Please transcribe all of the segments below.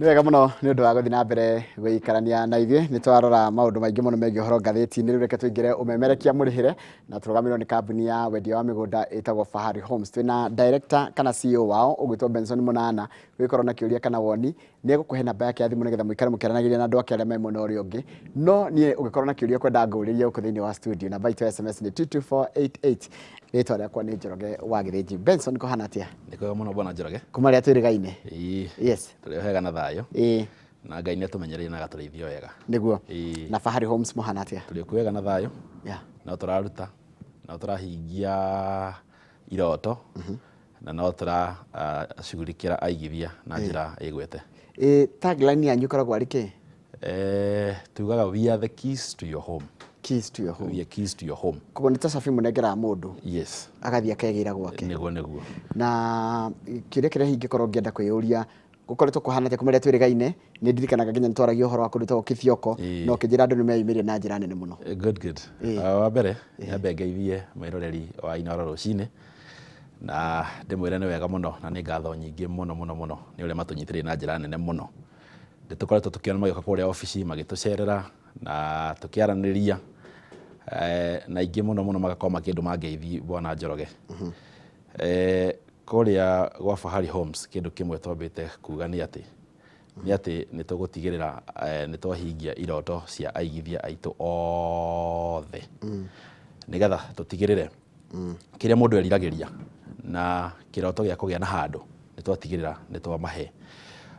Nĩ wega mũno nĩ ũndũ wa gũthiĩ na mbere gũikarania na ithuĩ. Nĩ twarora maũndũ maingĩ mũno megiĩ ũhoro ngathĩti-inĩ. Rĩu reke tũingĩre ũmemerekia mũrĩhĩre, na tũrũgamĩrĩrwo nĩ kambuni ya wendia wa mĩgũnda ĩtagwo Fahari Homes. Twĩna director kana CEO wao ũgwĩtwo Benson Mũnana. Ũngĩkorwo na kĩũria kana woni, nĩ egũkũhe namba yake ya thimũ nĩgetha mũikare mũkĩaranagĩria na andũ ake arĩa me mwena ũrĩa ũngĩ. No niĩ ũngĩkorwo na kĩũria ũkwenda ngũrĩrie gũkũ thĩinĩ wa studio, namba itũ ya SMS nĩ 22488. Rĩtwa rĩakwa nĩ Njoroge wa Gĩthĩnji. Benson, kũhana atĩa? Nĩ kwega mũno, bwana Njoroge. Kuma rĩrĩa twĩrĩgaine. Ĩĩ. Yes. Tũrĩ o hega na thayũ. Ĩĩ. Na Ngai nĩ atũmenyereire na agatũrĩithia wega. Nĩguo. Ĩĩ. Na Fahari Homes mũhana atĩa? Tũrĩ o kwega na thayũ. Yeah. No tũraruta, no tũrahingia iroto, na no tũracugurikĩra aigithia na njĩra ĩgwete. Ĩ tagline yanyu ĩkoragwo arĩ kĩ? Tugaga "We are the keys to your home." Keys to your home. We are keys to your home. Koguo nĩ ta cabi mũnengeraga mũndũ. Yes. Agathiĩ akegĩra gwake. Nĩguo. Na kĩũria kĩrĩa hihi ingĩkorwo ngĩenda kwĩyũria, gũkoretwo kũhana atĩa kuma rĩrĩa twĩrĩgaine? Nĩ ndirikanaga nginya nĩ twaragia ũhoro wa kũndũ gwĩtagwo Kĩthioko, na ũkĩnjĩra andũ nĩ meyumĩria na njĩra nene mũno. Good. Wa mbere nyambe ngeithie mwĩroreri wa Inooro rũcinĩ na ndĩmwĩre nĩ wega mũno, na nĩ ngatho nyingĩ mũno mũno mũno nĩ ũrĩa matũnyitĩrĩire na njĩra nene mũno. Nĩ tũkoretwo tũkĩona magĩũka kũrĩa obici magĩtũcerera na tũkĩaranĩria, na aingĩ mũno mũno magakorwo makĩndũma ngeithi, bwana Njoroge. Kũrĩa gwa Fahari Homes, kĩndũ kĩmwe twambĩte kuga nĩ atĩ nĩ tũgũtigĩrĩra nĩ twahingia iroto cia aigithia aitũ othe, nĩgetha tũtigĩrĩre kĩrĩa mũndũ eriragĩria na kĩroto gĩa kũgĩa na handũ nĩ twatigĩrĩra nĩ twamahe.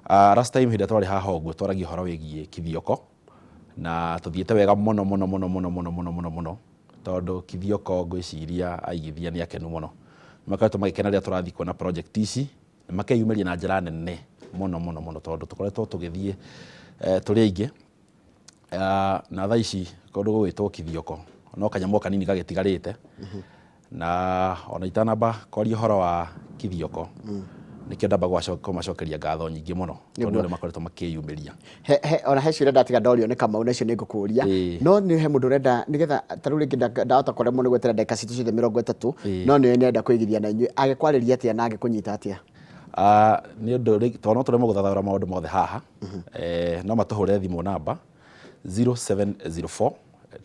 Last time hĩndĩ ĩrĩa twarĩ haha ũguo, twaragia ũhoro wĩgiĩ Kithioko, na tũthiĩte wega mũno mũno mũno mũno mũno mũno mũno mũno, tondũ Kithioko ngwĩciria aigithia nĩ akenu mũno. Nĩ makoretwo magĩkena rĩrĩa tũrathiĩ kuona project ici, na makeyumĩria na njĩra nene mũno mũno mũno, tondũ tũkoretwo tũgĩthiĩ tũrĩ aingĩ. Na thaa ici kũndũ gũgwĩtwo Kithioko no kanyamũ o kanini gagĩtigarĩte. Na ona itanamba kwaria ũhoro wa Kithioko, nĩkĩo ndamba kũmacokeria ngatho nyingĩ mũno, tondũ nĩ makoretwo makĩyumĩria. Ona he ciũria ndatiga ndorio nĩ Kamau, nacio nĩ ngũkũria. No nĩ he mũndũ ũrenda nĩgetha ta rĩu rĩngĩ ndahota kũremwo nĩ gweterera ndagĩka citũ ciothe 30, no nĩ nĩarenda kwĩgiria na inyuĩ, angĩkwarĩria atĩa na angĩkũnyita atĩa? Nĩ ũndũ tondũ no tũremwo gũthathaũra maũndũ mothe haha, no matũhũre thimũ namba 0704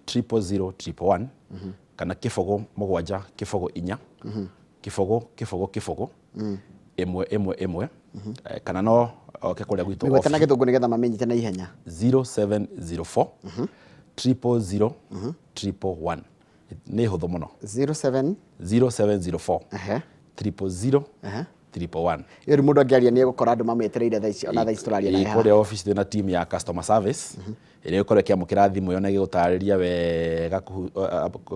000 111, kana 0 7 0 4 0 0 0 1 1 1, kana no oke kũrĩa gwitũ. Mĩgwete na Gĩthũngũ nĩgetha mamĩnyite na ihenya. 0704 000 111, nĩ hũthũ mũno. 07 0704 000 111. Ĩyo rĩu mũndũ angĩaria nĩ egũkora andũ mamwetereire thaa ici, ona thaa ici tũraria naye haha. Kũrĩa office twĩna team ya customer service ĩrĩa ĩgũkorwo ĩkĩamũkĩra thimũ ĩyo na ĩgĩgũtarĩria wega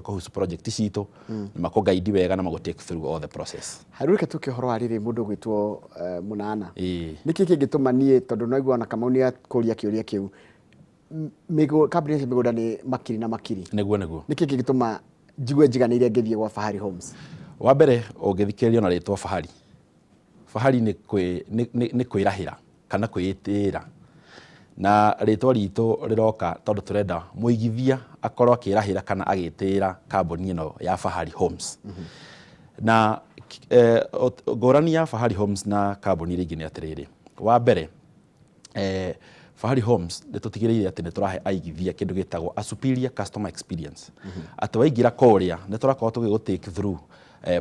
kũhusu project citũ, na makũguide wega na magũ take through all the process. Rĩu reke tũke ũhoro wa rĩrĩ, mũndũ ũgwĩtwo Mũnana. Nĩkĩ kĩngĩtũma niĩ, tondũ no igua ona Kamau nĩ akũria kĩũria kĩu, kambuni cia mĩgũnda nĩ makiri na makiri. Nĩguo. Nĩkĩ kĩngĩtũma njigue njiganĩire ngĩthiĩ gwa Fahari Homes? Wa mbere, ũngĩthikĩrĩria na rĩtwa Fahari, Fahari nĩ nĩ kwĩrahĩra kana kwĩĩtĩĩra, na rĩtwa ritũ rĩroka tondũ tũrenda mũigithia akorwo akĩrahĩra kana agĩtĩĩra kambuni ĩno ya Fahari Homes. Na ngũrani ya Fahari Homes na kambuni iria ingĩ nĩ atĩrĩrĩ, wa mbere, Fahari Homes nĩ tũtigĩrĩire atĩ nĩ tũrahe aigithia kĩndũ gĩtagwo a superior customer experience, atĩ waingĩra kũrĩa nĩ tũrakorwo tũgĩgũ take through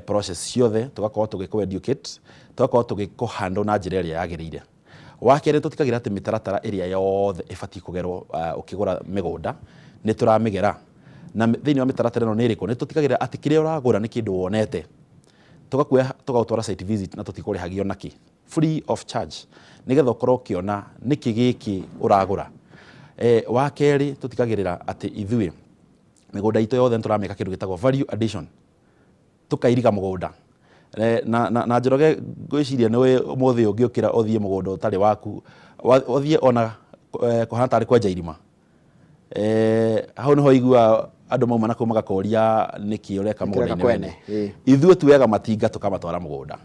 process ciothe, tũgakorwo tũgĩkũ educate, tũgakorwo tũgĩkũ handle na njĩra ĩrĩa yagĩrĩire. Wa kerĩ, tũtigagĩrĩra atĩ mĩtaratara ĩrĩa yothe ĩbatiĩ kũgerwo ũkĩgũra mĩgũnda nĩ tũramĩgera. Na thĩinĩ wa mĩtaratara ĩno nĩ ĩrĩkũ? Nĩ tũtigagĩrĩra atĩ kĩrĩa ũragũra nĩ kĩndũ wonete, tũgakuoya tũgagũtwara site visit na tũtikũrĩhagia onakĩ, free of charge, nĩgetha ũkorwo ũkĩona nĩkĩ gĩkĩ ũragũra. Wa kerĩ, tũtigagĩrĩra atĩ ithuĩ mĩgũnda itũ yothe nĩ tũramĩka kĩndũ gĩtagwo value addition, tũkairiga mũgũnda. Na Njoroge, ngwĩciria nĩ ũmũthĩ ũngĩũkĩra ũthiĩ mũgũnda ũtarĩ waku, ũthiĩ ona kũhana tarĩ kwenja irima, hau nĩho iguaga andũ mauma na kũu magakũria nĩkĩ ũreka mũgũnda-inĩ wene. Ithuĩ tuoyaga matinga tũkamatwara mũgũnda.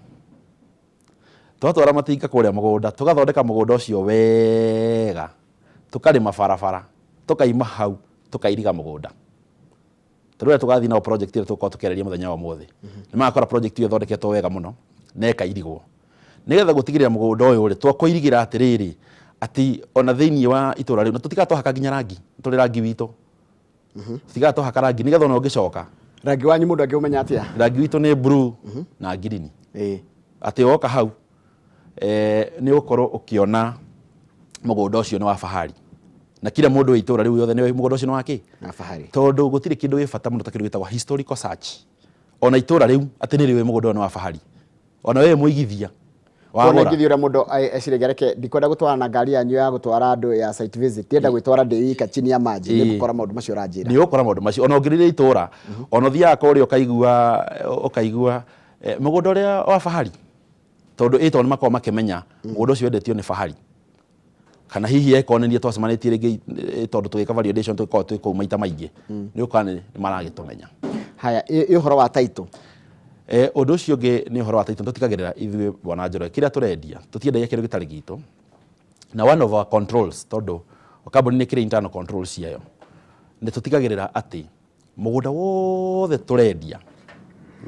Twatwara matinga kũrĩa mũgũnda, tũgathondeka mũgũnda ũcio wega, tũkarĩma barabara, tũkaima hau, tũkairiga mũgũnda. Tarĩu arĩa tũgathiĩ nao project ĩrĩa tũgũkorwo tũkĩarĩria mũthenya wa ũmũthĩ, nĩ magakora project ĩyo ĩthondeketwo wega mũno na ĩkairigwo. Nĩgetha gũtigĩrĩra mũgũnda ũyũ rĩ, twakũirigĩra atĩrĩrĩ, Atĩ ona thĩinĩ wa itũra rĩu, na tũtigaga twahaka nginya rangi, tũrĩ rangi witũ, tũtigaga twahaka rangi nĩgetha ona ũngĩcoka. Rangi wanyu mũndũ angĩũmenya atĩa? Rangi witũ nĩ blue na green. Atĩ woka hau nĩ ũgũkorwo ũkĩona mũgũnda ũcio nĩ wa Fahari, na kila mũndũ wa itũra rĩu yothe nĩ mũgũnda ũcio nĩ wa kĩ? Na Fahari. Tondũ gũtirĩ kĩndũ gĩ bata mũno ta kĩndũ gĩtagwo historical search. Ona itũra rĩu atĩ nĩ rĩũĩ mũgũnda ũyũ nĩ wa Fahari, ona wewe mũigithia Wona wagũra. Ngĩthiĩ ũrĩa mũndũ eciragia, reke ndikwenda gũtwara na ngari yanyu ya gũtwara andũ ya site visit, ndienda gwĩtwara ndĩ wika chini ya maji, nĩ ngũkora maũndũ macio ũranjĩra. Nĩ ũgũkora maũndũ macio ona ũngĩrĩra itũra, ona ũthiaga kũrĩa ũkaigua mũgũnda ũrĩa wa Fahari, tondũ ĩ tondũ nĩ makoragwo makĩmenya mũgũnda ũcio wendetio nĩ Fahari, kana hihi ekonenia twacemanĩtie rĩngĩ, tondũ tũgĩka validation tũgĩkoragwo twĩ kũu maita maingĩ, nĩ ũkora nĩ maragĩtũmenya. Haya, ĩ ũhoro wa title? Ũndũ ũcio ũngĩ nĩ ũhoro wa title. Tũtigagĩrĩra ithuĩ, bwana Njoroge, kĩrĩa tũrendia tũtiendagia kĩndũ gĩtarĩ gitũ, na one of our controls, tondũ kambuni nĩ kĩrĩ internal controls ciayo, nĩ tũtigagĩrĩra atĩ mũgũnda wothe tũrendia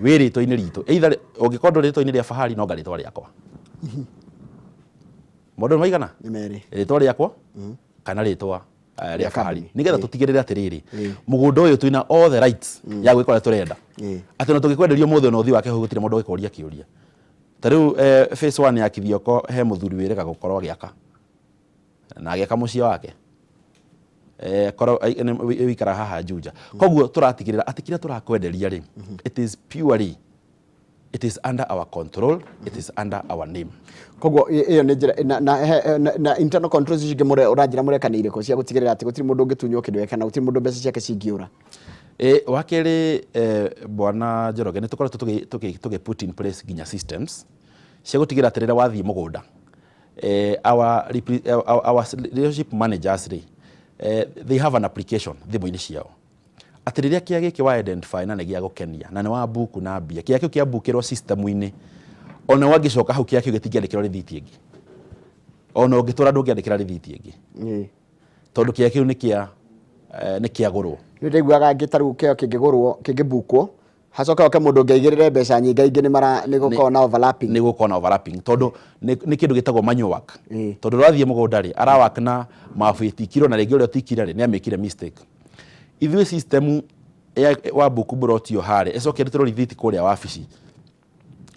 wĩ rĩtwa-inĩ ritũ. Either ũngĩkorwo ndũrĩ rĩtwa-inĩ rĩa Fahari, no nga rĩtwa rĩakwa. Maũndũ nĩ maigana? Nĩ merĩ. Rĩtwa rĩakwa kana rĩtwa rĩa Fahari, kambuni. Nĩgetha tũtigĩrĩre atĩrĩrĩ, mũgũnda ũyũ twĩna all the rights ya gwĩka ũrĩa tũrenda, atĩ ona tũngĩkwenderia ũmũthĩ, ona ũthiĩ wake hau gũtirĩ mũndũ ũngĩkũria kĩũria. Ta rĩu phase one ya Kithioko, he mũthuri wĩrĩga gũkorwo agĩaka na agĩaka mũciĩ wake, korwo wĩikaraga haha Juja. Koguo tũratigĩrĩra atĩ kĩrĩa tũrakwenderia rĩ, it is purely, it is under our control, it is under our name. Koguo ĩyo nĩ njĩra na internal controls icio ingĩ ũranjĩra mũreka nĩ irĩkũ cia gũtigĩrĩra atĩ gũtirĩ mũndũ ũngĩtunywo kĩndũ gĩake kana gũtirĩ mũndũ mbeca ciake cingĩũra? Wa kerĩ, bwana Njoroge, nĩ tũkoretwo tũgĩ put in place nginya systems cia gũtigĩrĩra atĩ rĩrĩa wathiĩ mũgũnda, our relationship managers rĩ, they have an application thimũ-inĩ ciao, atĩ rĩrĩa kĩa gĩkĩ wa identify na nĩ gĩa gũkenia na nĩ wa book na mbia, kĩa kĩu kĩa bookĩrwo system-inĩ, ona wangĩcoka hau kĩa kĩu gĩtingĩandĩkĩrwo rĩthiti ĩngĩ, ona ũngĩtũra ndũngĩandĩkĩra rĩthiti ĩngĩ, tondũ kĩa kĩu nĩ kĩagũrwo. Nĩ ndaiguaga angĩ ta rĩu kĩo kĩngĩgũrwo, kĩngĩbukwo, hacoke hoke mũndũ ũngĩ aigĩrĩre mbeca nyingĩ ingĩ, nĩ mara nĩ gũkorwo na overlapping. Nĩ gũkorwo na overlapping, tondũ nĩ kĩndũ gĩtagwo manual work, tondũ ũrathiĩ mũgũnda rĩ, arawork na mabu ĩtikirwo, na rĩngĩ ũrĩa ũtikire rĩ, nĩ amĩkire mistake. Ithuĩ system ya wa book plot ĩyo harĩa ĩcoke ĩrutĩrwo rithiti kũrĩa wabici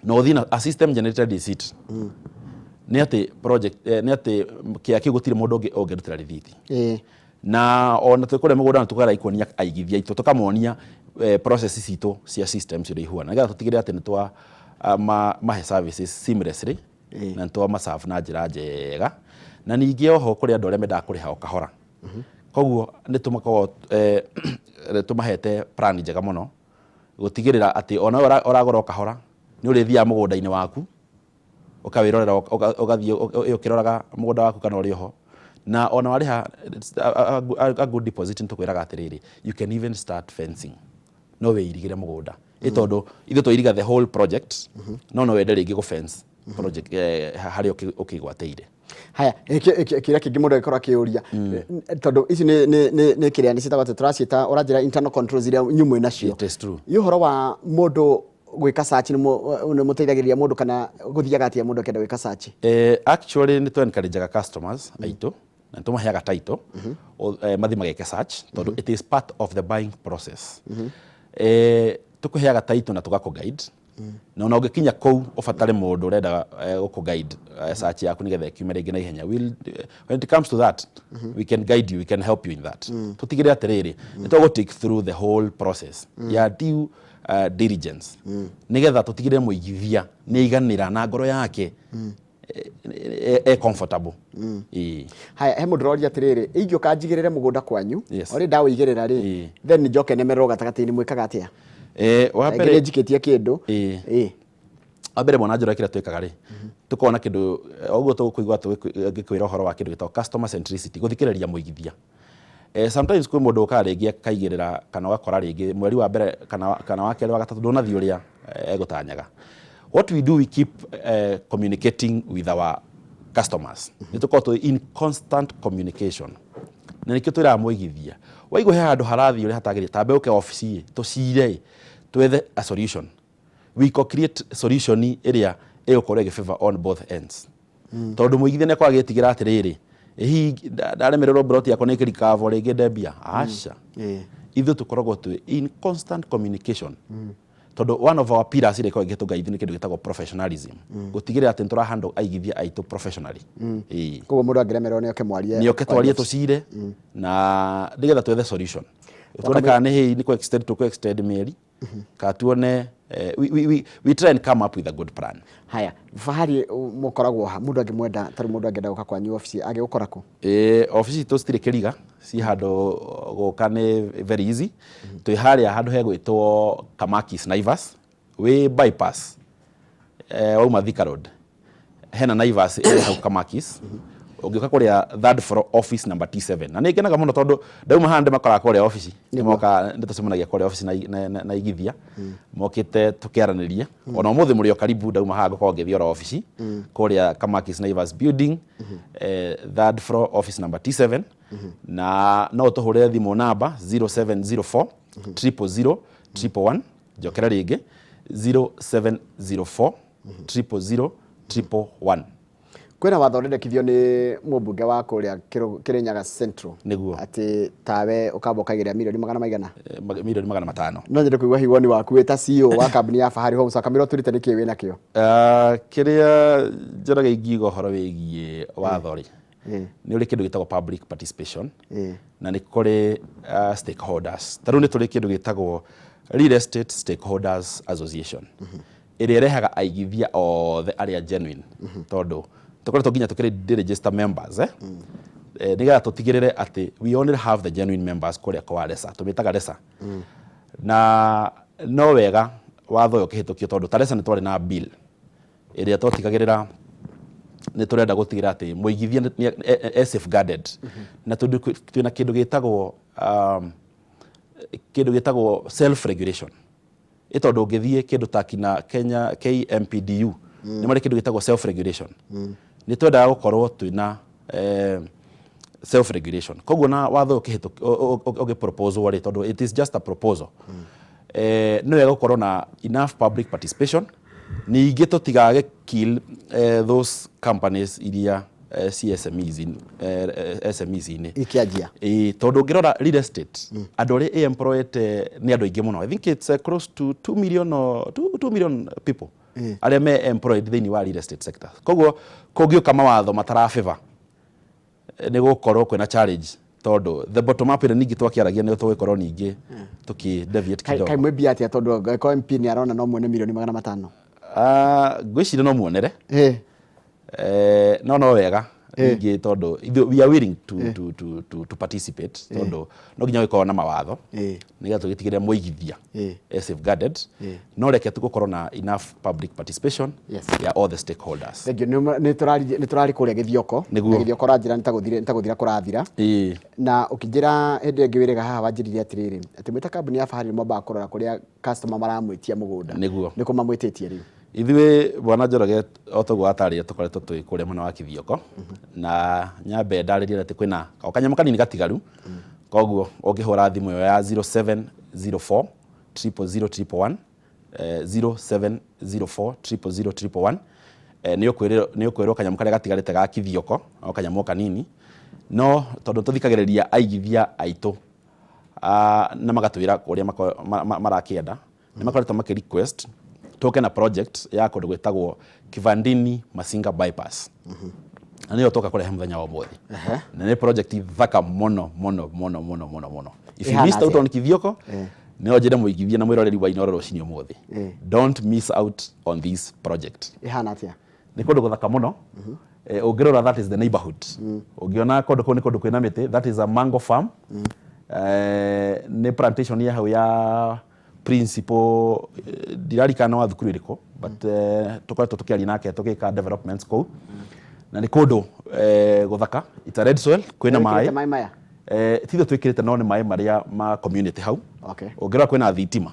na ũthiĩ na a system generated receipt, nĩ atĩ project nĩ atĩ kĩa kĩu gũtirĩ mũndũ ũngĩ ũngĩrutĩra rithiti. Na ona twĩ kũrĩa mũgũnda nĩ tũkara ikuonia aigithia aitũ, tũkamonia process citũ cia systems ũrĩa ihuana, nĩgetha tũtigĩrĩre atĩ nĩ twa mahe services seamlessly na nĩ twa maserve na njĩra njega. Na ningĩ oho kũrĩ andũ arĩa mendaga kũrĩha o kahora, koguo nĩ tũmakoragwo tũmahete plan njega mũno gũtigĩrĩra atĩ ona we ũragũra o kahora, nĩ ũrĩthiaga mũgũnda-inĩ waku ũkawĩrorera, ũgathiĩ ũkĩroraga mũgũnda waku kana ũrĩ oho. Na ona warĩha a good deposit, nĩ tũkwĩraga atĩrĩrĩ, you can even start fencing, no wĩirigĩre mũgũnda, ĩ tondũ ithuĩ twairiga the whole project, no wende rĩngĩ gũ fence project harĩa ũkĩgwatĩire. Haya, kĩrĩa kĩngĩ mũndũ angĩkorwo akĩũria, tondũ ici nĩ kĩrĩa nĩ ciĩtagwo atĩ tũraciĩta, ũranjĩra internal controls iria inyuĩ mwĩ nacio. It is true. Ĩ ũhoro wa mũndũ gwĩka search, nĩ mũteithagĩrĩria mũndũ kana gũthiaga atĩa mũndũ akĩenda gwĩka search? Actually nĩ tũ encourageaga customers aitũ na nĩ tũmaheaga title mathiĩ mageke search, tondũ it is part of the buying process. Tũkũheaga title na tũgakũ guide, na ona ũngĩkinya kũu ũbatare mũndũ ũrenda gũkũ guide search yaku nĩgetha ĩkiume rĩngĩ na ihenya, when it comes to that, we can guide you, we can help you in that. Tũtigĩrĩre atĩrĩrĩ, nĩ tũgũ take through the whole process ya due diligence, nĩgetha tũtigĩrĩre mũigithia nĩ aiganĩra na ngoro yake e comfortable. Ĩĩ. Haya, he mũndũ ũroria atĩrĩrĩ, ingĩũka njigĩrĩre mũgũnda kwanyu, orĩ ndawĩigĩrĩra rĩ, then njoke nemererwo gatagatĩ-inĩ, mwĩkaga atĩa? Wa Rĩngĩ mbere nĩ njikĩtie kĩndũ. Wa mbere, mwana Njoroge, kĩrĩa twĩkaga rĩ, tũkoragwo na kĩndũ o ũguo tũkũigua ngĩkwĩra ũhoro wa kĩndũ gĩtagwo customer centricity, gũthikĩrĩria mũigithia. Sometimes kwĩ mũndũ ũkaga rĩngĩ akaigĩrĩra, kana ũgakora rĩngĩ mweri wa mbere kana wa kerĩ, wa gatatũ, ndũnathiĩ ũrĩa egũtanyaga. What we do, we keep communicating with our customers. Nĩ tũkoragwo twĩ in constant communication, na nĩkĩo twĩraga mũigithia, waigua he handũ harathiĩ ũrĩa hatagĩrĩire, tambe ũke obici ĩ tũcire ĩ twethe a solution. We co-create solution ĩrĩa ĩgũkorwo ĩgĩ favor on both ends, tondũ mũigithia nĩ akoragwo agĩtigĩra atĩrĩrĩ, Ĩ hihi ndaremererwo plot yakwa nĩ ĩkĩrikavwo rĩngĩ ndembia aca. Ithuĩ tũkoragwo twĩ in constant communication, tondũ one of our pillars ĩrĩa ĩkoragwo ĩgĩtũ guide nĩ kĩndũ gĩtagwo professionalism, gũtigĩrĩra atĩ nĩ tũra handle aigithia aitũ professionally. Ĩĩ. Koguo mũndũ angĩremererwo nĩ oke mwarie. Nĩ oke twarie, tũcire na nĩgetha twethe solution, tuone kana nĩ hihi nĩ kũ extend, tũkũ extend mĩeri, kana tuone we try and come up with a good plan. Haya, Fahari mũkoragwo ha? Mũndũ angĩmwenda, tarĩu mũndũ angĩenda gũka kwanyu obici, angĩgũkora kũ? Ĩĩ, obici citũ citirĩ kĩriga, ci handũ gũka nĩ very easy. Twĩ harĩa handũ hegwĩtwo Kamakis Naivas, wĩ bypass wauma Thika Road, hena Naivas ĩrĩ hau Kamakis. Ũngĩũka kũrĩa third floor, office number T7. Na nĩ ngenaga mũno tondũ ndauma haha ndĩmakoraga kũrĩa obici, nĩmoka, nĩtũcemanagia kũrĩa obici na igithia mokĩte tũkĩaranĩrie. Ona ũmũthĩ mũrĩ o karibu, ndauma haha ngũkorwo ngĩthiĩ oro obici kũrĩa Kamakis Naivas building, third floor, office number T7. Na no ũtũhũrĩre thimũ namba 0704 000 111. Njokere rĩngĩ, 0704 000 111. Kwĩna watho ũrendekithio nĩ mũmbunge wa kũrĩa Kĩrĩnyaga Central. Nĩguo. Atĩ tawe ũkamba ũkaigĩrĩra mirioni magana maigana? Mirioni 500. No nyende kũigua hihi woni waku wĩ ta CEO wa kambuni ya Fahari Homes, wakamĩra ũtwĩrĩte nĩkĩ wĩ nakĩo. Kĩrĩa Njoroge ingiuga ũhoro wĩgiĩ watho rĩ, nĩ ũrĩ kĩndũ gĩtagwo public participation na nĩ kũrĩ stakeholders. Ta rĩu nĩ tũrĩ kĩndũ gĩtagwo Real Estate Stakeholders Association, ĩrĩa ĩrehaga aigithia othe arĩa genuine, tondũ tũkoretwo nginya tũkĩrĩ register members, nĩgetha tũtigĩrĩre atĩ we only have the genuine members kũrĩa kwa RESA, tũmĩtaga RESA. Na no wega watho ũyũ ũkĩhĩtũkio, tondũ ta RESA nĩ twarĩ na bill ĩrĩa twatigagĩrĩra nĩ tũrenda gũtigĩrĩra atĩ mũigithia nĩ e safeguarded, na tondũ twĩna kĩndũ gĩtagwo self regulation, ĩ tondũ ũngĩthiĩ kĩndũ ta kina Kenya KMPDU, nĩ marĩ kĩndũ gĩtagwo self regulation. Nĩ twendaga gũkorwo twĩna self regulation. Koguo na watho ũyũ ũgĩ-proposwo rĩ, tondũ it is just a proposal, nĩ wega gũkorwo na enough public participation, ningĩ tũtigage kill those companies iria ci SMEs SMEs-inĩ Ikĩanjia. Ĩĩ, tondũ ũngĩrora real estate, andũ arĩa ĩ-employete nĩ andũ aingĩ mũno. I think it's close to 2 million or 2 million people arĩa me employed thĩinĩ wa real estate sector. Koguo kũngĩũka mawatho matara favor, nĩ gũkorwo kwĩna challenge, tondũ the bottom up ĩrĩa ningĩ twakĩaragia nĩ tũgũkorwo ningĩ tũkĩ deviate kidogo. Kaĩ mwĩ mbia atĩa, tondũ angĩkorwo MP nĩ arona no muone mirioni 500? Ah, ngwĩciria no muonere. No wega ningĩ tondũ we are willing to participate, tondũ no nginya gũkorwo na mawatho nĩgetha tũgĩtigĩrĩre mũigithia e safeguarded. No reke tũgũkorwo na enough public participation ya all the stakeholders. Thank you. Nĩ tũrarĩ kũrĩa Gĩthioko. Nĩguo. Na Gĩthioko ũranjĩra nĩ ta gũthira kũrathira. Na ũkĩnjĩra hĩndĩ ĩngĩ wĩrĩga haha, wanjĩrire atĩrĩrĩ, atĩ mwĩ ta kambuni ya Fahari nĩ mwambaga kũrora kũrĩa customer maramwĩtia mũgũnda. Nĩguo. Nĩ kũ mamwĩtĩtie rĩu? Ithuĩ, bwana Njoroge, o toguo watarĩria, tũkoretwo twĩ kũrĩa mwena wa Kithioko, na nyambe ndarĩrie atĩ kwĩna o kanyamũ kanini gatigaru. Koguo ũngĩhũra thimũ ĩyo ya 0704 000 111, 0704 000 111, nĩ ũkwĩrwo kanyamũ karĩa gatigarĩte ga Kithioko, o kanyamũ kanini. No tondũ tũthikagĩrĩria aigithia aitũ, na magatwĩra ũrĩa marakĩenda, nĩ makoretwo makĩ request tũke na project ya kũndũ gwĩtagwo Kivandini Masinga Bypass, na nĩyo tũka kũrehe mũthenya wa ũmũthĩ, na nĩ project thaka mũno mũno mũno mũno mũno mũno. If you Ĩhana missed out atĩa? on Kithioko, no njĩre mũigithia na mwĩroreri wa Inooro rũcinĩ ũmũthĩ, don't miss out on this project. Ĩhana atĩa? Nĩ kũndũ gũthaka mũno. Ũngĩrora, that is the neighborhood. Ũngĩona kũndũ kũu nĩ kũndũ kwĩna mĩtĩ, that is a mango farm. Nĩ plantation ya hau ya principal, ndirarikana wa thukuru ĩrĩkũ, but tũkoretwo tũkĩaria nake tũgĩka developments kũu, na nĩ kũndũ gũthaka. It's a red soil, kwĩna Wĩkĩrĩte maĩ. Maĩ maya? Titho twĩkĩrĩte, no nĩ maĩ marĩa ma community hau. Ũngĩrora kwĩna thitima.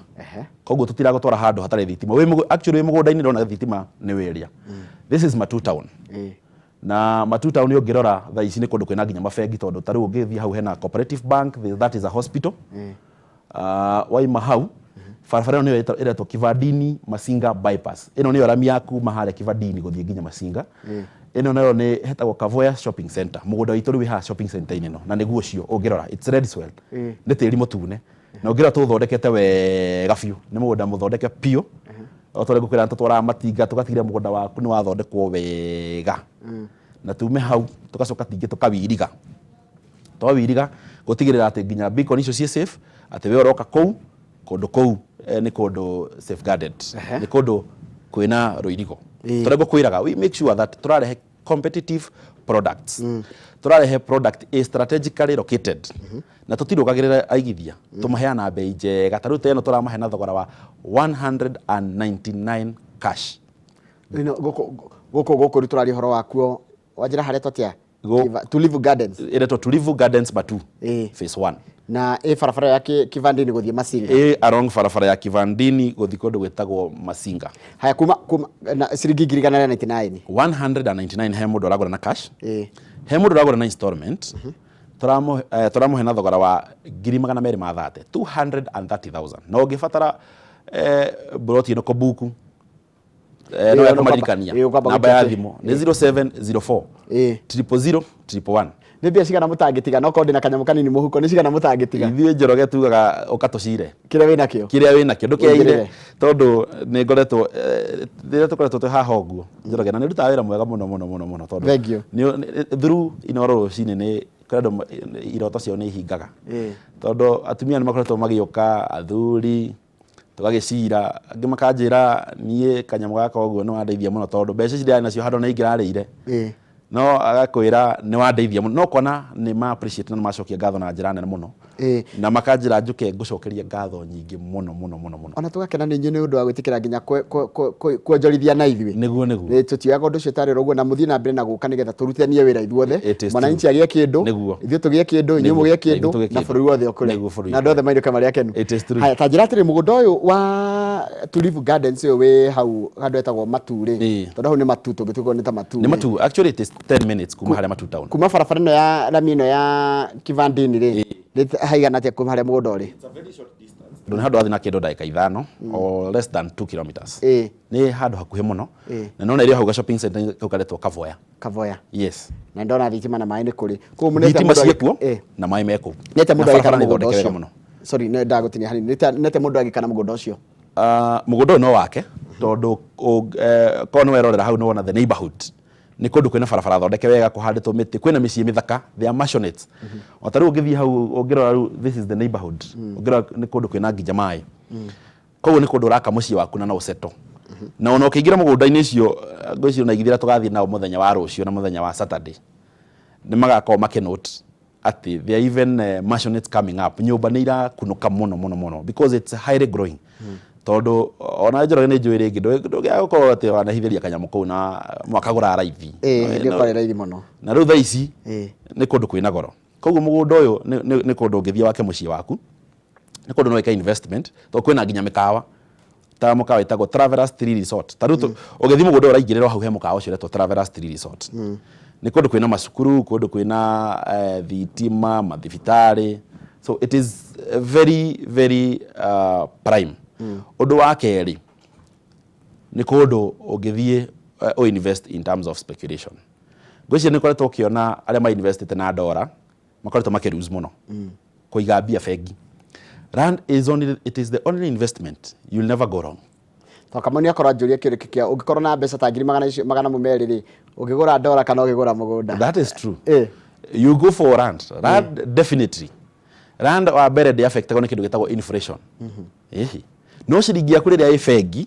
Koguo tũtiragũtwara handũ hatarĩ thitima. Actually wĩ mũgũnda-inĩ ndĩrona thitima nĩ wĩrĩa. This is Matu Town. Na Matu Town ũngĩrora thaa ici nĩ kũndũ kwĩna nginya mabengi, tondũ ta rĩu ũngĩthiĩ hau hena Cooperative Bank, that is a hospital. Waima hau barabara ĩno nĩyo ĩretwo Kivandini Masinga Bypass. Ĩno nĩyo rami ya kuma harĩa Kivandini gũthiĩ nginya Masinga. Ĩno nayo nĩ hetagwo Kavoya Shopping Center. Mũgũnda witũ rĩu wĩ haha shopping center-inĩ ĩno, na nĩguo ũcio ũngĩrora, it's red soil. Nĩ tĩri mũtune. Na ũngĩrora tũũthondekete wega biũ. Nĩ mũgũnda mũthondeke biũ. O ta ũrĩa ngũkwĩra nĩ tũtwaraga matinga tũgatigĩrĩra mũgũnda waku nĩ wathondekwo wega. Na tume hau tũgacoka ningĩ tũkawiriga. Twawiriga gũtigĩrĩra atĩ nginya beacon icio ciĩ safe, atĩ we ũroka kũu, kũndũ kũu nĩ kũndũ safeguarded. Nĩ kũndũ kwĩna rũirigo. Tũrĩa ngũkwĩraga, we make sure that tũrarehe competitive products. Tũrarehe product ĩ strategically located. Na tũtirũgagĩrĩra aigithia, tũmaheaga na bei njega. Ta rĩu ta ĩno tũramahe na thogora wa 199 cash. Ĩno gũkũ gũkũ gũkũ rĩu tũraria ũhoro wakuo, wanjĩra haretwo atĩa? Tulivu Gardens. Ĩretwo Tulivu Gardens Matu. Phase 1. Na ĩ barabara ya Kivandini gũthiĩ Masinga. Ĩ along barabara ya Kivandini gũthiĩ kũndũ gwĩtagwo Masinga. Haya, kuma na ciringi 199,000. 199 he mũndũ ũragũra na cash. He mũndũ ũragũra na installment. Tũramũhe na thogora wa 230,000, 230,000. Na ũngĩbatara mburoti ĩno kũbuku, no ekũmaririkania. Namba ya thimũ nĩ 0704 000 111. Nĩ mbia cigana mũtangĩtiga? No korwo ndĩna kanyamũ kanini mũhuko, nĩ cigana mũtangĩtiga? Ithuĩ Njoroge tugaga ũka tũcire. Kĩrĩa wĩnakĩo. Kĩrĩa wĩnakĩo ndũkeire, tondũ nĩ ngoretwo rĩrĩa tũkoretwo twĩ haha ũguo Njoroge, na nĩ ũrutaga wĩra mwega mũno mũno mũno mũno, tondũ through Inooro rũcinĩ nĩ kũrĩ andũ iroto ciao nĩ ihingaga, tondũ atumia nĩ makoretwo magĩũka, athuri tũgagĩcira, angĩ makanjĩra niĩ kanyamũ gaka ũguo nĩ wandeithia mũno, tondũ mbeca ici ndĩrarĩ nacio handũ nĩ ingĩrarĩire, no agakwĩra nĩ wandeithia mũno, no ũkona nĩ ma appreciate na nĩ macokia ngatho na njĩra nene mũno, na makanjĩra njũke ngũcokerie ngatho nyingĩ mũno mũno mũno mũno. Ona tũgakena nĩ inyuĩ nĩ ũndũ wa gwĩtĩkĩra nginya kuonjorithia na ithuĩ. Nĩguo, nĩguo. Tũtioyaga ũndũ ũcio tarĩ ũguo, na mũthiĩ na mbere na gũka nĩgetha tũrutithanie wĩra ithuothe. Mwananchi agĩe kĩndũ, ithuĩ tũgĩe kĩndũ, inyuĩ mũgĩe kĩndũ, na bũrũri wothe ũkũre, na andũ othe mainũke marĩ akenu. Haya, ta njĩra atĩrĩ, mũgũnda ũyũ wa Tulivu Gardens ũyũ wĩ hau handũ hetagwo Matu rĩ, tondũ hau nĩ Matu, tũngĩtuĩka nĩ ta Matu. Nĩ Matu, actually it is 10 minutes kuma harĩa Matu town. Kuma barabara ĩno ya rami ĩno ya Kivandini rĩ, nĩ haigana atĩa kuma harĩa mũgũnda ũrĩ? Tondũ nĩ handũ wathiĩ na kĩndũ ndagĩka 5 or less than 2 kilometers. Nĩ handũ hakuhĩ mũno. Na nona ĩrĩ hau ga shopping center kau karetwo Kavoya. Kavoya. Yes. Na ndona thitima na maĩ nĩ kũrĩ. Thitima ciĩkuo na maĩ me kũu. Nĩ atĩa mũndũ agĩka na mũgũnda ũcio? Sorry, nĩ ndagũtinia hanini. Nĩ atĩa mũndũ agĩka na mũgũnda ũcio? Mũgũnda ũyũ no wake, tondũ korwo nĩ werorera hau nĩ wona the neighborhood. Nĩ kũndũ kwĩna barabara thondeke wega, kũhandĩtwo mĩtĩ, kwĩna mĩciĩ mĩthaka, they are mansionettes. O ta rĩu ũngĩthiĩ hau ũngĩrora rĩu this is the neighborhood. Ũngĩrora nĩ kũndũ kwĩna nginya maĩ. Koguo nĩ kũndũ ũraka mũciĩ waku na no ũsettle. Na ona ũkĩingĩra mũgũnda-inĩ ũcio, ngwĩciria ona aigithia arĩa tũgathiĩ nao mũthenya wa rũciũ na mũthenya wa Saturday, nĩ magakorwo makĩ note atĩ there are even mansionettes coming up. Nyũmba nĩ irakunũka mũno mũno mũno because it's highly growing. Tondũ ona Njoroge nĩ njũĩ rĩngĩ ndũngĩaga gũkorwo atĩ wanahithĩria kanyamũ kau na mwakagũra raithi. Ĩĩ, nĩ kwarĩ raithi mũno. Na rĩu thaa ici nĩ kũndũ kwĩna goro. Koguo mũgũnda ũyũ nĩ kũndũ ũngĩthiĩ wake mũciĩ waku, nĩ kũndũ no wĩke investment, tondũ kwĩna nginya mĩkawa ta mũkawa wĩtagwo Travelers Tree Resort. Ta rĩu ũgĩthiĩ mũgũnda ũyũ ũraingĩrĩra o hau he mũkawa ũcio ũretwo Travelers Tree Resort. Nĩ kũndũ kwĩna macukuru, kũndũ kwĩna thitima, mathibitarĩ. So it is very very prime. Ũndũ wa kerĩ, nĩ kũndũ ũngĩthiĩ ũ invest in terms of speculation. Ngwĩciria nĩ ũkoretwo ũkĩona arĩa ma investĩte na ndora makoretwo makĩ lose mũno kũiga mbia bengi. Land is only, it is the only investment you'll never go wrong. To Kamau nĩ akorwo anjũria kĩũria kĩa ũngĩkorwo na mbeca ta ngiri magana icio magana mo merĩ rĩ, ũngĩgũra ndora kana ũngĩgũra mũgũnda? That is true. You go for land. Land definitely. Land wa mbere ndĩ affectagwo nĩ kĩndũ gĩtagwo inflation. Ĩhi. No ciringi yaku rĩrĩa ĩ bengi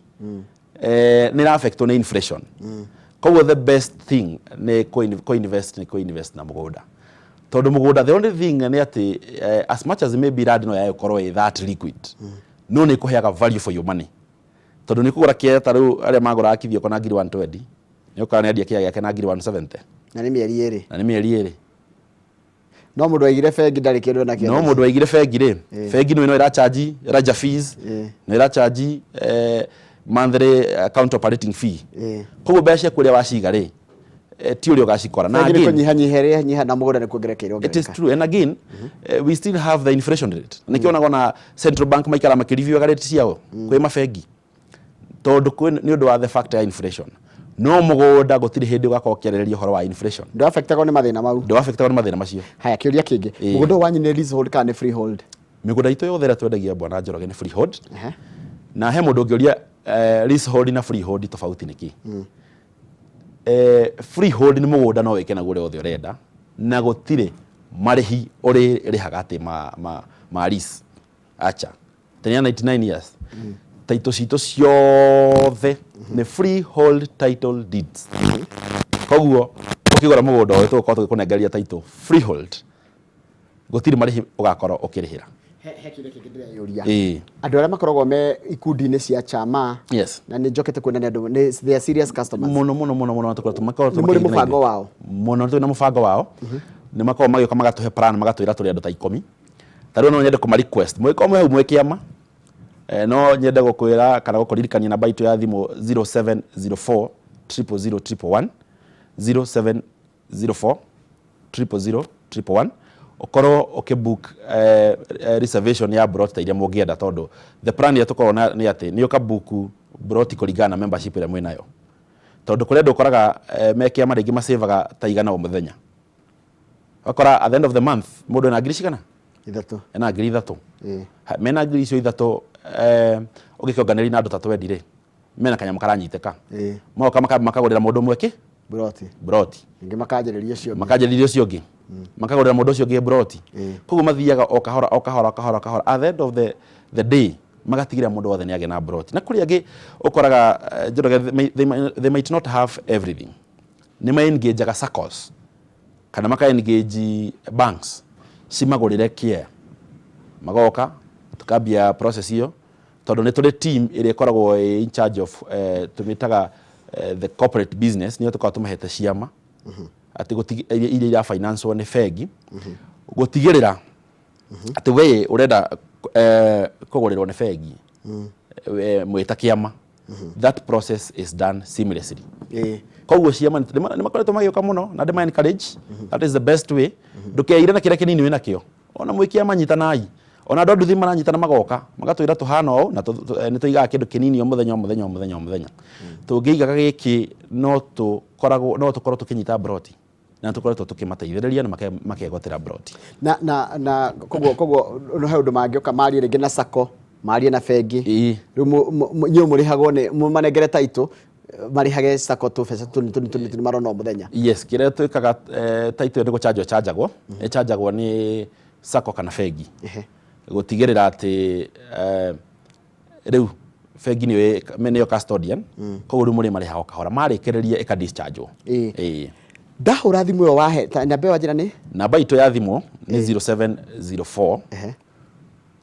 nĩ ĩra affectwo nĩ inflation. Koguo the best thing nĩ kũ-invest, nĩ kũ-invest na mũgũnda. Tondũ mũgũnda the only thing nĩ atĩ as much as maybe land no yage gũkorwo ĩ that liquid, no nĩ ĩkũheaga value for your money. Tondũ nĩ kũgũra kĩea ta rĩu arĩa magũraga kithioko na ngiri 120, nĩ ũkora nĩ endia kĩea gĩake na ngiri 170. Na nĩ mĩeri 2. Na nĩ mĩeri 2. No mũndũ waigire bengi ndarĩ kĩndũ enakĩo. No mũndũ waigire bengi rĩ, bengi no ĩracharge raja fees, no ĩracharge monthly account operating fee. Koguo mbeca ciaku ũrĩa waciga rĩ, ti ũrĩa ũgacikora. Na again, kũnyihanyiha ĩrĩa nyiha na mũgũnda nĩ kuongerereka It is true. And again, we still have the inflation rate. Nĩkĩo onaga ona central bank maikara makĩreviewaga rate ciao kwĩ mabengi. Tondũ nĩ ũndũ wa the factor ya inflation. No mũgũnda gũtirĩ hĩndĩ ũgakorwo ũkĩarĩrĩria ũhoro wa inflation. Ndũaffectagwo nĩ mathĩna mau. Ndũaffectagwo nĩ mathĩna macio. Haya, kĩũria kĩngĩ. Mũgũnda ũyũ wanyu nĩ leasehold kana nĩ freehold? Mĩgũnda itũ yothe ĩrĩa twendagia bwana Njoroge nĩ freehold. Na he mũndũ ũngĩũria leasehold na freehold tofauti nĩ kĩ? Freehold nĩ mũgũnda no wĩke naguo ũrĩa wothe ũrenda na gũtirĩ marĩhi ũrĩrĩhaga atĩ ma lease. Acha. Tenia 99 years. Title citũ ciothe nĩ freehold title deeds. Koguo ũkĩgũra mũgũnda ũyũ tũgũkorwo tũgĩkũnengereria title freehold. Gũtirĩ marĩhi ũgakorwo ũkĩrĩhĩra. He kĩũria kĩngĩ ndĩreyũria. Andũ arĩa makoragwo me ikundi-inĩ cia chama na nĩ njokete kuona nĩ andũ nĩ they are serious customers. Mũno mũno mũno mũno tũkoretwo makoragwo Nĩ mũrĩ mũbango wao? Mũno twĩna mũbango wao. Nĩ makoragwo magĩũka magatũhe plan magatwĩra tũrĩ andũ ta ikũmi. Ta rĩu no nyende kũma request mũgĩkorwo mwĩ hau mwĩ kĩama, no nyende gũkwĩra kana gũkũririkania namba itũ ya thimũ 0704 000 111, 0704 000 111, ũkorwo ũkĩ book reservation ya plot ta iria mũngĩenda, tondũ the plan ĩrĩa tũkoragwo nayo nĩ atĩ nĩ ũka book plot kũringana na membership ĩrĩa mwĩnayo, tondũ kũrĩ andũ ũkoraga me kĩama rĩngĩ masavaga ta 100 o mũthenya. Ũgakora at the end of the month mũndũ ena ngiri cigana? 3. Ena ngiri 3. Mena ngiri icio 3, ũngĩkĩonganĩria na andũ ta 20 rĩ, mena kanyamũ karanyitĩka. Magoka makagũrĩra mũndũ ũmwe kĩ? Mburoti. Mburoti. Ningĩ makanjĩrĩria ũcio ũngĩ. Makanjĩrĩria ũcio ũngĩ. Makagũrĩra mũndũ ũcio ũngĩ mburoti. Koguo mathiaga o kahora o kahora o kahora o kahora. At the end of the day magatigĩrĩra mũndũ wothe nĩ agĩa na mburoti. Na kũrĩ angĩ ũkoraga, Njoroge, they might not have everything. Nĩ ma engageaga SACCOs kana maka engage banks cimagũrĩre care, magoka tukambia process ĩyo, tondũ nĩ tũrĩ team ĩrĩa ĩkoragwo ĩ in charge of, tũmĩtaga the corporate business, nĩyo tũkoragwo tũmahete ciama atĩ iria ira finance nĩ bengi, gũtigĩrĩra atĩ we ũrenda kũgũrĩrwo nĩ bengi mwĩ ta kĩama, that process is done seamlessly. Koguo ciama nĩ makoretwo magĩũka mũno na ndĩma encourage, that is the best way. Ndũkeire na kĩrĩa kĩnini wĩnakĩo, ona mwĩ kĩama nyitanai, ona andũ a nduthi maranyitana magoka magatwĩra tũhana ũũ na nĩ tũigaga kĩndũ kĩnini o mũthenya o mũthenya o mũthenya o mũthenya. Tũngĩigaga gĩkĩ no tũkoragwo no tũkorwo tũkĩnyita mburoti na tũkoretwo tũkĩmateithĩrĩria na makegwatĩra mburoti. Na koguo no he ũndũ mangĩũka marie rĩngĩ na SACCO, marie na bengi. Rĩu inyuĩ mũrĩhagwo nĩ mũmanengere title, marĩhage SACCO tũbeca tũnini tũnini tũnini tũnini marona o mũthenya. Yes, kĩrĩa twĩkaga, title ĩyo nĩ gũchanjwo ĩchanjagwo, ĩchanjagwo nĩ SACCO kana bengi. Gũtigĩrĩra atĩ rĩu bengi nĩyo custodian, koguo rĩu mũrĩ marĩhaga o kahora, marĩkĩrĩria ĩka discharge. Ndahũra thimũ ĩyo wahe namba ĩyo wanjĩra nĩ? Namba itũ ya thimũ nĩ 0704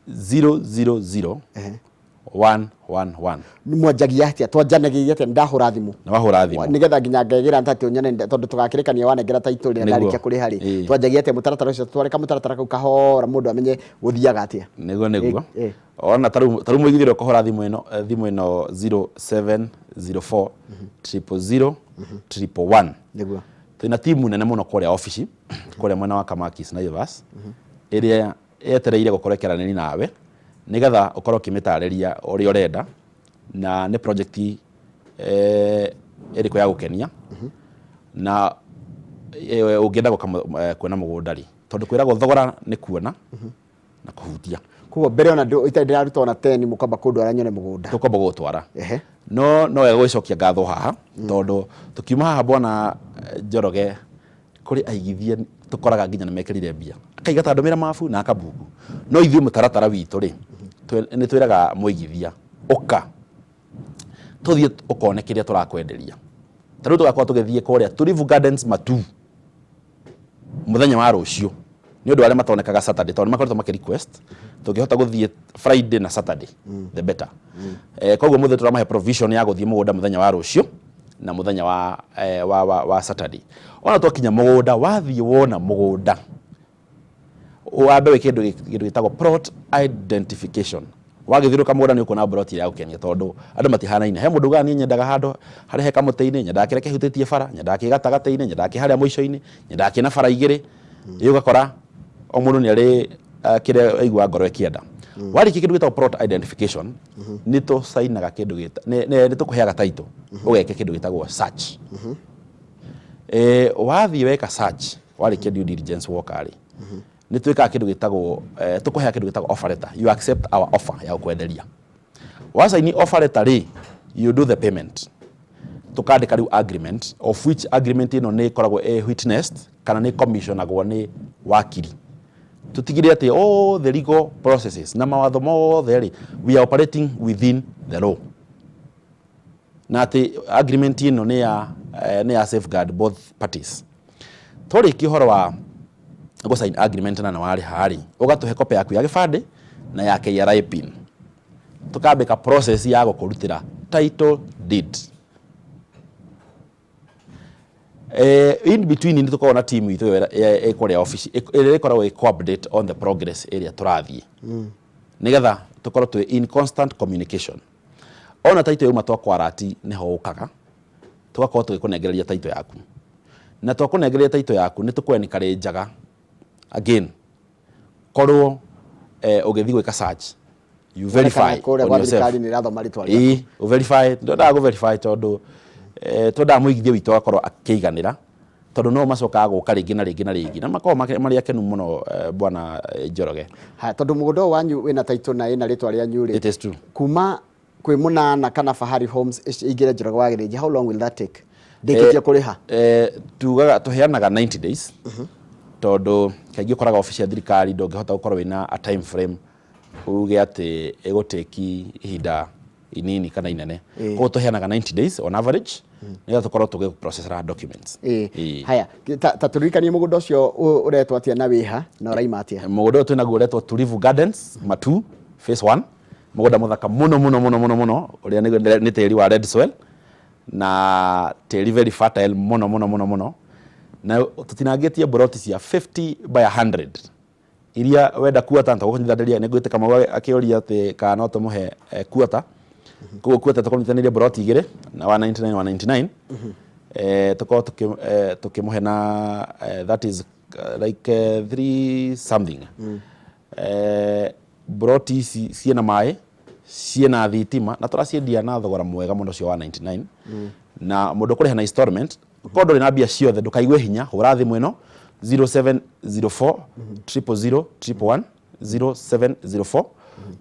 000 111. Mwanjagia atĩa, twanjanagia atĩa ndahũra thimũ? Na wahũra thimũ nĩgetha nginya ngegĩra atĩ ũnyone, tondũ tũgakĩrĩkania wanengera title rĩrĩa ndarĩkia kũrĩha rĩ, twanjagia atĩa mũtaratara ũcio? Twareka mũtaratara kau kahora mũndũ amenye gũthiaga atĩa. Nĩguo nĩguo. Ona tarĩu mũigithia ũrĩa ũkũhũra thimũ ĩno 0704 000 111. Twĩna timu nene mũno kũrĩa obici kũrĩa mwena wa Kamakis Naivas ĩrĩa yetereire gũkorwo ĩkĩaranĩria nawe nĩgetha ũkorwo ũkĩmĩtarĩria ũrĩa ũrenda na nĩ project ĩrĩkũ ya gũkenia na ũngĩenda gũka kuona mũgũnda rĩ, tondũ kwĩragwo thogora nĩ kuona na kũhutia. Koguo mbere ona itarĩ ndĩraruta ona 10 mũkamba kũndwara nyone mũgũnda. Tũkwamba gũgũtwara. No wega gũgĩcokia ngatho haha, tondũ tũkiuma haha bwana Njoroge, kũrĩ aigithia tũkoraga nginya nĩ mekĩrire mbia, akaiga ta ndũmĩra mabu na akabuku. No ithuĩ mũtaratara witũ rĩ, nĩ twĩraga mũigithia ũka tũthiĩ ũkone kĩrĩa tũrakwenderia. Ta rĩu tũgakorwo tũgĩthiĩ kũrĩa Tulivu Gardens Matuu mũthenya wa rũciũ, nĩ ũndũ arĩa matonekaga Saturday, tondũ nĩ makoretwo makĩ request tũngĩhota gũthiĩ Friday na Saturday, the better. Koguo mũthĩ tũramahe provision ya gũthiĩ mũgũnda mũthenya wa rũciũ na mũthenya wa Saturday. Ona twakinya mũgũnda, wathiĩ wona mũgũnda, wambe wĩke kĩndũ gĩtagwo plot identification. Wagĩthiũrũrũka mũgũnda nĩ ũkuona plot ĩrĩa yagũkenia, tondũ andũ matihanaine. He mũndũ ugaga niĩ nyendaga handũ harĩa he kamũtĩ-inĩ, nyendaga kĩrĩa kĩhutĩtie bara, nyendaga kĩ gatagatĩ-inĩ, nyendaga kĩ harĩa mũico-inĩ, nyendaga kĩna bara igĩrĩ. Ĩ ũgakora o mũndũ nĩ arĩ Kĩrĩa waigua ngoro ĩkĩenda. Warĩkia kĩndũ gĩtagwo plot identification, nĩ tũcainaga kĩndũ gĩta nĩ tũkũheaga title, ũgeke kĩndũ gĩtagwo search. Wathiĩ weka search, warĩkia due diligence woka rĩ, nĩ twĩkaga kĩndũ gĩtagwo tũkũheaga kĩndũ gĩtagwo offer letter. You accept our offer ya gũkwenderia. Wacaini offer letter rĩ, you do the payment, tukandika riu agreement, of which agreement ĩno nĩ ĩkoragwo ĩ witnessed kana nĩ commissionagwo nĩ wakiri, tutigire atĩ all the legal processes na mawatho mothe rĩ, we are operating within the law, na atĩ agreement ĩno nĩ ya safeguard both parties. Twarĩkia ũhoro wa gũ sign agreement na nĩ warĩha rĩ, ũgatũhe copy yaku ya gĩbandĩ na ya KRA PIN, tukambĩka process ya gũkũrutĩra title deed. In between nĩ tũkoragwo na team itũ ĩrĩa ĩ kũrĩa office ĩrĩa ĩkoragwo ĩ update on the progress ĩrĩa tũrathiĩ, nĩgetha tũkorwo twĩ in constant communication. Ona title yauma twakwarati nĩho ũkaga, tũgakorwo tũgĩkũnengereria title yaku, na twakũnengereria title yaku nĩ tũkũ again korwo ũgĩthiĩ gwĩka search, you verify kũrĩa on gwa yourself. Thirikari nĩ ĩrathoma rĩtwa rĩaku. Ĩĩ, ũ verify. Twendaga gũ verify tondũ twendaga mũigithia witũ agakorwo akĩiganĩra, tondũ no macokaga gũka rĩngĩ na rĩngĩ na rĩngĩ na makoragwo marĩ akenu mũno, bwana Njoroge. Haya, tondũ mũgũnda ũyũ wanyu wĩna title na ĩna rĩtwa rĩanyu rĩ, It is true. Kuma kwĩ mũnana kana Fahari Homes ĩingĩre Njoroge wa Gĩthĩnji, how long will that take ndĩkĩtie kũrĩha? Tugaga tũheanaga 90 days, tondũ kaingĩ ũkoraga obici ya thirikari ndũngĩhota gũkorwo wĩna a time frame uge atĩ ĩgũtĩki ihinda inini kana inene. Koguo tũheanaga 90 days on average nĩgetha tũkorwo tũgĩ processra documents. Ĩĩ. Haya, ta tũririkanie mũgũnda ũcio ũretwo atĩa na wĩha na ũraima atĩa? Mũgũnda ũyũ twĩnaguo ũretwo Tulivu Gardens Matu phase 1, mũgũnda mũthaka mũno mũno mũno mũno mũno, ũrĩa nĩ tĩri wa red soil na tĩri very fertile mũno mũno mũno mũno, na tũtinangĩtie mburoti cia 50 by 100 iria wenda kuota tũgũkũnyitanĩria. Nĩ ngwĩte Kamau akĩũria atĩ kana no tũmũhe kuota. Koguo kuota tũkũnyitanĩria mburoti igĩrĩ na 199 199, tũkorwo tũkĩmũhe na that is like 3 something. Mburoti ici ciĩna maĩ, ciĩna thitima, na tũraciendia na thogora mwega mũno ũcio wa 99, na mũndũ ũkũrĩha na installment, korwo ndũrĩ na mbia ciothe, ndũkaigue hinya, hũra thimũ ĩno 0704 000 111, 0704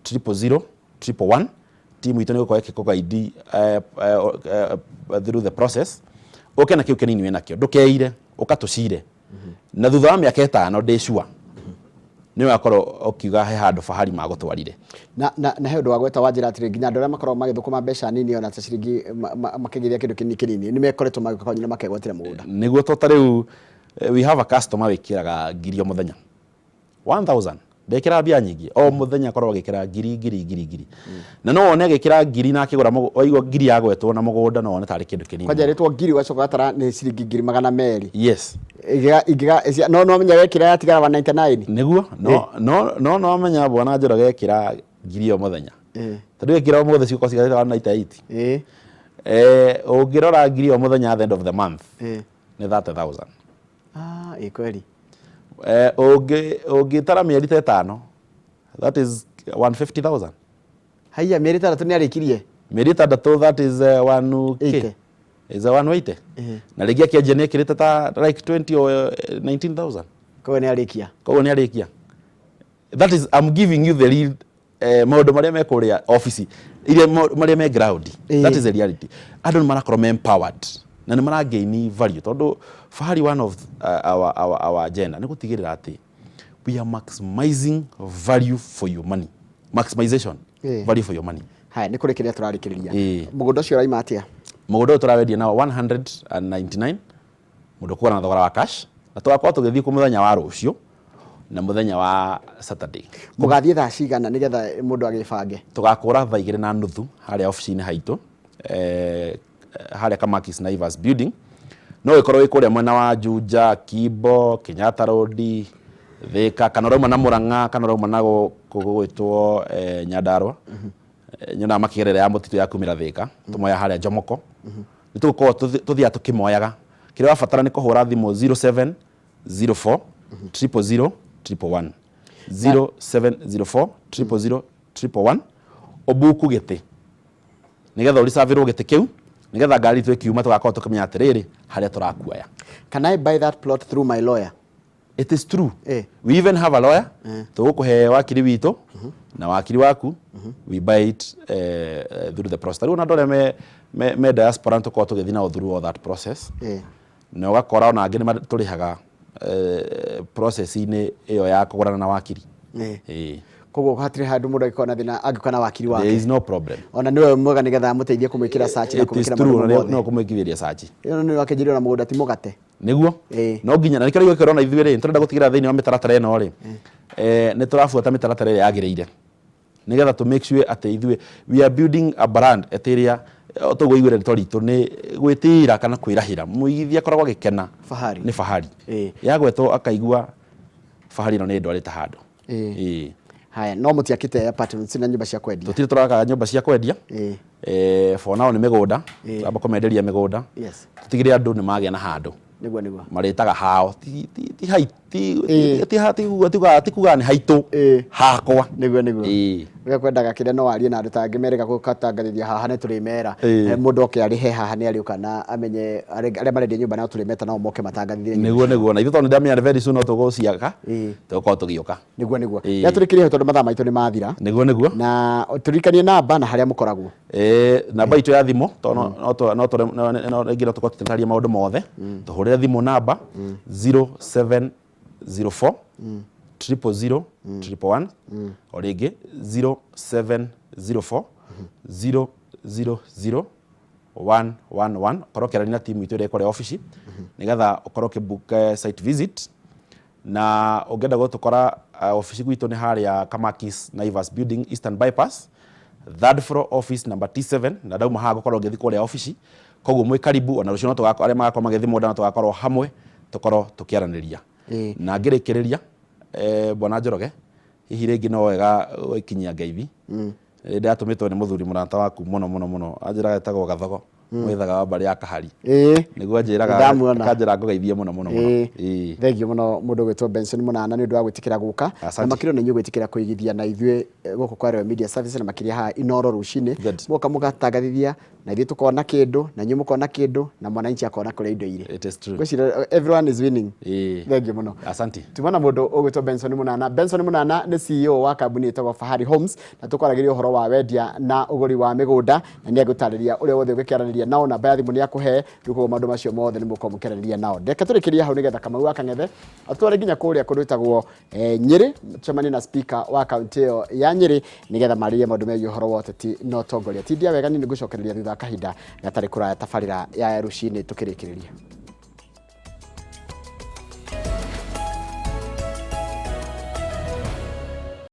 000 111. Timu itũ nĩ gũkorwo ĩgĩkũ guide through the process. Ũke na kĩu kĩnini wĩnakĩo, ndũkeire, ũka tũcire, na thutha wa mĩaka 5 ndĩ sure nĩ ũgakorwo ũkiuga he handũ Fahari magũtwarire. Na he ũndũ wa gweta wanjĩra atĩrĩ, nginya andũ arĩa makoragwo magĩthũkũma mbeca nini, ona ta ciringi makĩgĩria kĩndũ kĩnini kĩnini, nĩ mekoretwo magĩũka kwanyu na makegwatĩra mũgũnda? Nĩguo, to ta rĩu we have a customer wĩkĩraga ngiri o mũthenya, 1000, ndekĩraga mbia nyingĩ, o mũthenya akorwo agĩkĩra ngiri ngiri ngiri ngiri, na no wone agĩkĩra ngiri na akĩgũra waigua ngiri yagwetwo na mũgũnda, no wone tarĩ kĩndũ kĩnini. Kwanja rĩtwo ngiri, ũgacoka ũgatara nĩ ciringi 200,000. Yes. Ingĩga no menya wekĩra yatigara 199. Nĩguo, no menya bwana Njoroge ekĩra ngiri o mũthenya, tondũ ekĩra ũmũthĩ ciũka cigarĩte 198. Ũngĩrora ngiri o mũthenya, at the end of the month nĩ 30,000. Ah, ĩ kweli. Ũngĩtara mĩeri ta 5, that is 150,000. Haiya, mĩeri 6 nĩ arĩkirie. Mĩeri 6, that is 1K. 80. Is a 180. Na rĩngĩ akĩanjia nĩ ekĩrĩte ta like 20 or 19,000. Koguo nĩ arĩkia. Koguo nĩ arĩkia. That is, I'm giving you the real maũndũ marĩa me kũrĩa office iria marĩa me ground. That is the reality. Andũ nĩ marakorwo me empowered na nĩ maragain value, tondũ Fahari, one of our agenda nĩ gũtigĩrĩra atĩ we are maximizing value for your money, maximization value for your money. Haya, nĩ kũrĩkĩrĩria tũrarĩkĩrĩria. Mũgũnda ũcio ũraima atĩa? Mũgũnda ũyũ tũrawendia na 199, mũndũ ũkũgũra na thogora wa cash, na tũgakorwo tũgĩthiĩ kũ mũthenya wa rũciũ na mũthenya wa Saturday. Mũgathiĩ thaa cigana nĩgetha mũndũ agĩbange? Tũgakũra thaa 2:30 harĩa obici-inĩ haitũ, harĩa Kamakis Naivas building. No ĩkorwo ĩ kũrĩa mwena wa Juja, Kimbo, Kenyatta Road, Thika, kana ũrauma na Murang'a, kana ũrauma na gũkũ gũgwĩtwo Nyandarua. Nyonaga makĩgerera ya mũtitũ ya kumĩra Thika, tũmoya harĩa Jomoko. Nĩ tũgũkorwo tũthiaga tũkĩmoyaga. Kĩrĩa ũrabatara nĩ kũhũra thimũ 0704 000 111. 0704 000 111 ũbuku gĩtĩ nĩgetha ũricabĩrwo gĩtĩ kĩu, nĩgetha ngari itũ ĩkiuma tũgakorwo tũkĩmenya atĩrĩrĩ harĩa tũrakuoya. Can I buy that plot through my lawyer? It is true. Eh. We even have a lawyer. Tũgũkũhe wakiri witũ na wakiri waku. We buy it through the process. Rĩu ona andũ arĩa me diaspora nĩ tũkoragwo tũgĩthiĩ nao through all that process. Na ũgakora ona angĩ nĩ tũrĩhaga process-inĩ ĩyo ya kũgũrana na wakiri. Koguo hatirĩ handũ mũndũ angĩkorwo na thĩna angĩkorwo na wakiri There wake. is no problem. Ona nĩwe mwega nĩgetha amũteithie kũmwĩkĩra search na It is kũmwĩkĩra true, maũndũ na mothe. no kũmwĩkithĩria search. Ĩno nĩ wakĩnjĩrwo na mũgũnda ti mũgate. Nĩguo. No nginya na nĩkĩo rĩu ĩkĩrona ithuĩ rĩ, tũrenda gũtigĩrĩra thĩinĩ wa mĩtaratara ĩno rĩ, nĩ tũrabuata mĩtaratara ĩrĩa yagĩrĩire nĩgetha tũ make sure atĩ ithuĩ we are building a brand atĩ ĩrĩa tũgũiguĩra rĩtwa ritũ nĩ gwĩtĩĩra kana kwĩrahĩra. Mũigithia akoragwo agĩkena. Fahari. Nĩ Fahari. Yagwetwo akaigua Fahari ĩno nĩ ĩndwarĩte handũ. Haya, no mũtiakĩte apartments na nyũmba cia kwendia? Tũtirĩ tũraka nyũmba cia kwendia. For now nĩ mĩgũnda. Tũramba kũmenderia mĩgũnda. Tũtigĩrĩre andũ nĩ magĩa na handũ. Nĩguo, nĩguo. Marĩtaga hao. Ti kuga nĩ haitũ. Hakwa. Nĩguo, nĩguo. Ũrĩa kwendaga kĩrĩa no warie na andũ ta angĩ merĩga gũkatangathithia haha nĩ tũrĩmera. Mũndũ oke arĩhe haha nĩ arĩũka na amenye arĩa marendia nyũmba nao tũrĩmeta nao moke matangathithie nyũmba. Nĩguo, nĩguo. Na ithuĩ tondũ nĩndamenya very soon no tũgũciaka, tũgũkorwo tũgĩũka. Nĩguo, nĩguo. Rĩrĩa tũrĩkĩrie hau tondũ mathaa maitũ nĩ mathira. Nĩguo, nĩguo. Na tũririkanie namba na harĩa mũkoragwo. Namba itũ ya thimũ, tondũ no rĩngĩ no tũkorwo tũkĩtarĩria maũndũ mothe. Tũhũrĩre thimũ namba 0704 000 111, o rĩngĩ 0704 000 111. Ũkorwo ũkĩaranĩria na timu itũ ĩrĩa ĩkũrĩa obici nĩgetha ũkorwo ũkĩbook site visit. Na ũngĩenda gũtũkora obici gwitũ nĩ harĩa Kamakis Naivas Building, Eastern Bypass, third floor, office number T7. Na ndauma haha ngũkorwo ngĩthiĩ kũrĩa obici, koguo mwĩ karibu. Ona rũciũ no tũgakorwo, arĩa magakorwo magĩthiĩ mũgũnda no tũgakorwo hamwe tũkorwo tũkĩaranĩria. Na ngĩrĩkĩrĩria, bwana Njoroge, hihi rĩngĩ no wega gũkinyia ngeithi. Ndĩratũmĩtwo nĩ mũthuri mũrata waku mũno mũno mũno, anjĩraga etagwo Gathogo, mwĩthaga wa mbarĩ ya Kahari. Nĩguo anjĩraga, Ndamuona. akanjĩra ngũgeithie mũno mũno mũno. Thengio mũno mũndũ ũgwĩtwo Benson Mũnana nĩ ũndũ wa gwĩtĩkĩra gũka. Asante. Na makĩria ona inyuĩ gwĩtĩkĩra kũigithia na ithuĩ gũkũ kwa Royal Media Services na makĩria haha Inooro rũcinĩ. Good. Mũgoka mũgatangathithia na ithuĩ tũkona kĩndũ na inyuĩ mũkona kĩndũ na mwananchi akona kũrĩa indo irĩ. It is true. Ngwĩciria everyone is winning. Thengio mũno. Asante. Tumana mũndũ ũgwĩtwo Benson Mũnana. Benson Mũnana nĩ CEO wa kambuni ĩtagwo Fahari Homes, na tũkwaragĩria ũhoro wa wendia na ũgũri wa mĩgũnda, na nĩ egũtarĩria ũrĩa wothe ũngĩkĩaranĩria nao. Namba ya thimũ nĩ akũhe rĩu, koguo maũndũ macio mothe nĩ mũgũkorwo mũkĩaranĩria nao. Reke tũrĩkĩrie hau nĩgetha Kamau wa Kang'ethe atware nginya kũrĩa kũndũ gwĩtagwo Nyĩrĩ, tũcemanie na speaker wa kaunti ĩyo ya Nyĩrĩ nĩgetha marĩrie maũndũ megiĩ ũhoro wa ũteti na ũtongoria. Tindia wega, niĩ nĩngũcokereria thutha wa kahinda gatarĩ kũraya tabarĩra ya rũcinĩ tũkĩrĩkĩrĩria.